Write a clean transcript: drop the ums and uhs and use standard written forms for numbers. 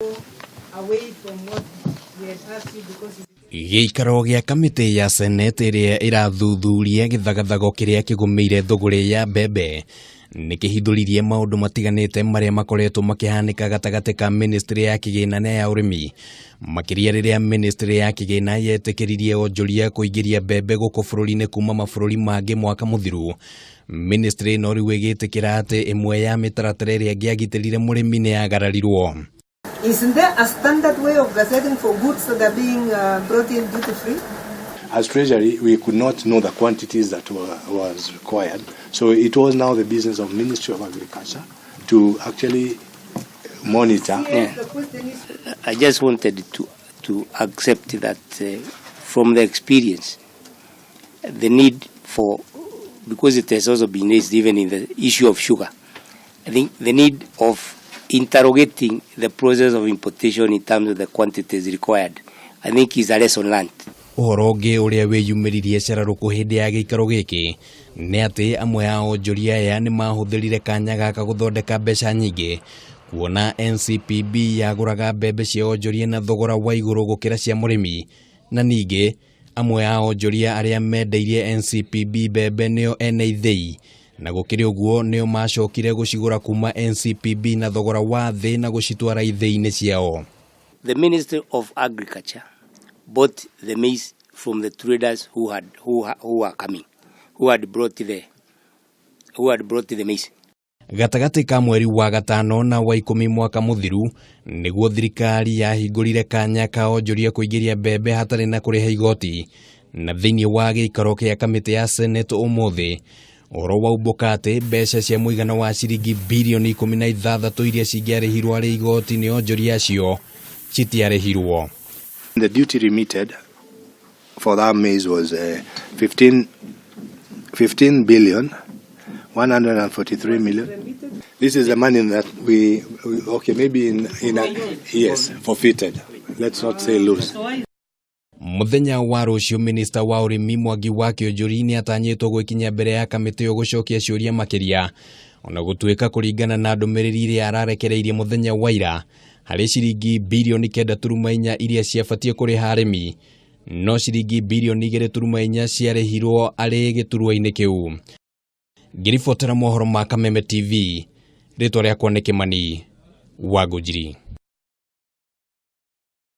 Away from what we had asked you because you Gĩikaro gĩa kamĩtĩ ya Senate ĩrĩa ĩrathuthuria gĩthagathago kĩrĩa kĩgũmĩire thũgũrĩ ya mbembe nĩ kĩhithũririe maũndũ matiganĩte marĩa makoretwo makĩhanĩka gatagatĩ ka ministry ya kĩgĩna na ya ũrĩmi, makĩria rĩrĩa ministry ya kĩgĩna yetĩkĩririe onjoria kũingĩria mbembe gũkũ bũrũri-inĩ kuma mabũrũri mangĩ mwaka mũthiru. Ministry no rĩu ĩgĩtĩkĩra atĩ ĩmwe ya mĩtaratara ĩrĩa ĩngĩagitĩrire mũrĩmi nĩ yagararirwo. Isn't there a standard way of gazetting for goods that are being brought in duty free? As Treasury, we could not know the quantities that was required. So it was now the business of Ministry of Agriculture to actually monitor. Yes, the question is I just wanted to accept that from the experience, the need for, because it has also been raised even in the issue of sugar, I think the need of interrogating the process of importation in terms of the quantities required, I think is a lesson learned. Ũhoro ũngĩ ũrĩa wĩyumĩririe cararũkũ hĩndĩ ya gĩikaro gĩkĩ nĩ atĩ amwe a onjoria aya nĩ mahũthĩrire kanya gaka gũthondeka mbeca nyingĩ, kuona NCPB yagũraga mbembe cia onjoria na thogora wa igũrũ gũkĩra cia mũrĩmi, na ningĩ amwe a onjoria arĩa mendeirie NCPB mbembe nĩo ene ithĩi, na gũkĩrĩ ũguo nĩo macokire gũcigũra kuma NCPB na thogora wa thĩ na gũcitwara ithĩi-inĩ ciao. The Ministry of Agriculture bought the maize from the traders who had who, who were coming, who had brought the maize. Gatagatĩ ka mweri wa gatano na wa 10 mwaka mũthiru nĩguo thirikari yahingũrire kanya ka onjoria kũingĩria mbembe hatarĩ na kũrĩha igoti, na thĩinĩ wa gĩikaro kĩa kamĩtĩ ya Senate ũmũthĩ ũhoro waumbũka atĩ mbeca cia mũigana wa ciringi birioni 16 iria cingĩarĩhirwo arĩ igoti nĩ onjoria acio citiarĩhirwo. The duty remitted for that maize was 15 billion 143 million. This is the money that we okay, maybe in a, yes, forfeited. Let's not say lose. Muthenya wa rũciũ, minista wa ũrĩmi Mwangi wa Kĩũnjũri nĩ atanyĩtwo gwĩkinyia mbere ya kamĩtĩ ĩyo gũcokia ciũria makĩria, ona gũtuĩka kũringana na ndũmĩrĩri ĩrĩa ararekereirie mũthenya wa ira, harĩ ciringi birioni 9.4 iria ciabatiĩ kũrĩha arĩmi, no ciringi birioni 2.4 ciarĩhirwo arĩ gĩturwa-inĩ kĩu. Ngĩribotera mohoro ma Kameme TV, rĩtwa rĩakwa nĩ Kĩmani wa Ngũnjiri.